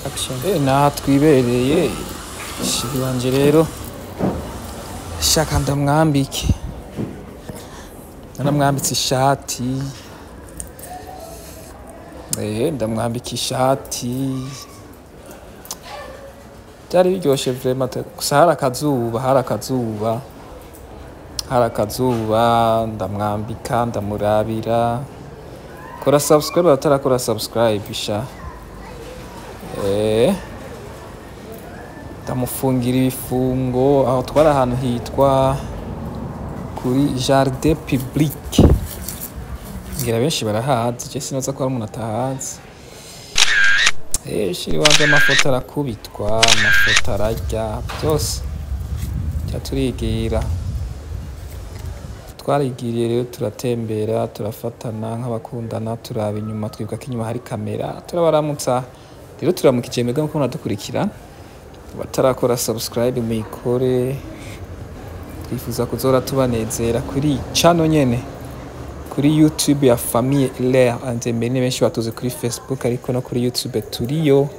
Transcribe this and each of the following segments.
Action. Naha twibereye chéri wanje rero, shaka ndamwambike. Naramwambitse ishati, ndamwambika ishati, byari biryoshe vraiment. Gusa hari akazuba, hari akazuba, hari akazuba. Ndamwambika, ndamurabira. Kora subscribe abatarakora subscribe sha. Ndamufungira ibifungo. Aho twari ahantu hitwa kuri Jardin Public, ngira benshi barahazi, je sinoza ko hari umuntu atahazi. Chéri wanje amafoto arakubitwa, amafoto ararya byose, ca turigira. Twarigiriye rero, turatembera, turafatana nk'abakundana, turaba inyuma, twibuka ko inyuma hari kamera, turabaramutsa. Rero turamukije mwebwe muko muradukurikira. Batarakora subscribe muyikore, twifuza kuzora tubanezera kuri channel nyene, kuri YouTube ya Famille Hilaire and Emeline. Benshi batuzi kuri Facebook, ariko no kuri YouTube turiyo.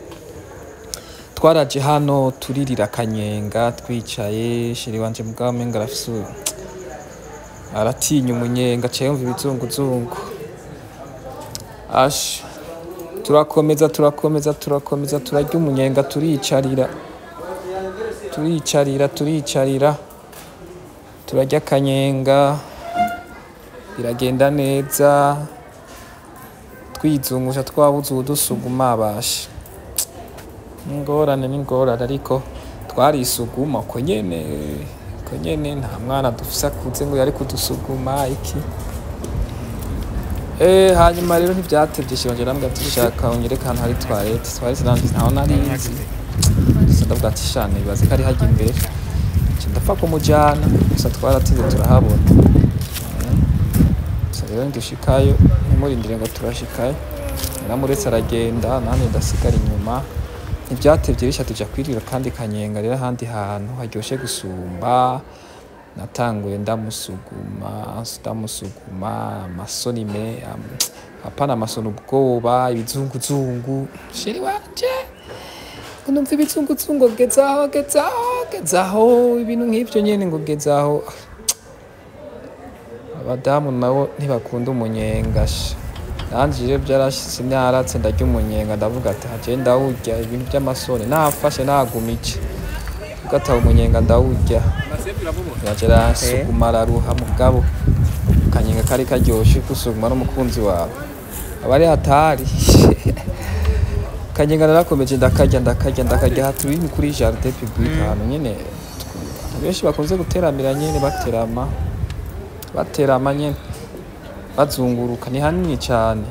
Twaraje hano turirira akanyenga twicaye. Chéri wanje mugabo umenga arafise, aratinya umunyenga, aciye yumva ibizunguzungu. Ash, turakomeza, turakomeza, turakomeza, turarya umunyenga, turiyicarira, turiyicarira, turiyicarira, turarya akanyenga, biragenda neza. Twizungusha, twabuze uwudusuguma abasha. N'ingorane, n'ingorane, ariko twarisuguma uko nyene, uko nyene. Nta mwana dufise akuze ngo yari kudusuguma iki. Hanyuma rero ntivyatevye, chéri wanje arambwira ati: "Shaka unyereke ahantu hari toilette." Toilette nanje ntaho nari nzi, gusa ndavuga ati: "Sha, nibaze ko ari harya imbere." Nca ndapfa kumujana, gusa twaratinze turahabona. Gusa rero ntidushikayo, ntimurindire ngo turashikayo. Naramuretse aragenda, nanje ndasigara inyuma. Ntivyatevye bisha tuja kwirira kandi kanyenga rero ahandi hantu haryoshe gusumba. Natanguye ndamusuguma, ndamusuguma, amasoni me apana amasoni, ubwoba, ibizunguzungu. Chéri wanje ngo numva ibizunguzungu, gezaho, gezaho, gezaho, ibintu nk'ivyo nyene, ngo gezaho. Abadamu nabo ntibakunda umunyenga sha. Nanje rero byarashitse, naratse ndarya umunyenga, ndavuga ati: "Haje ndawurya." Ibintu by'amasoni nafashe nagumije ugataha umunyenga ndawurya. Yaje arasuguma, araruha, mugabo akanyenga kari karyoshe. Gusuguma n'umukunzi wawe aba ari hatari. Kanyenga narakomeje ndakarya, ndakarya, ndakarya. Aha turi ni kuri Jardin Public, ahantu nyene abantu benshi bakunze guteramira nyene, baterama, baterama nyene, bazunguruka. Ni hanini cane.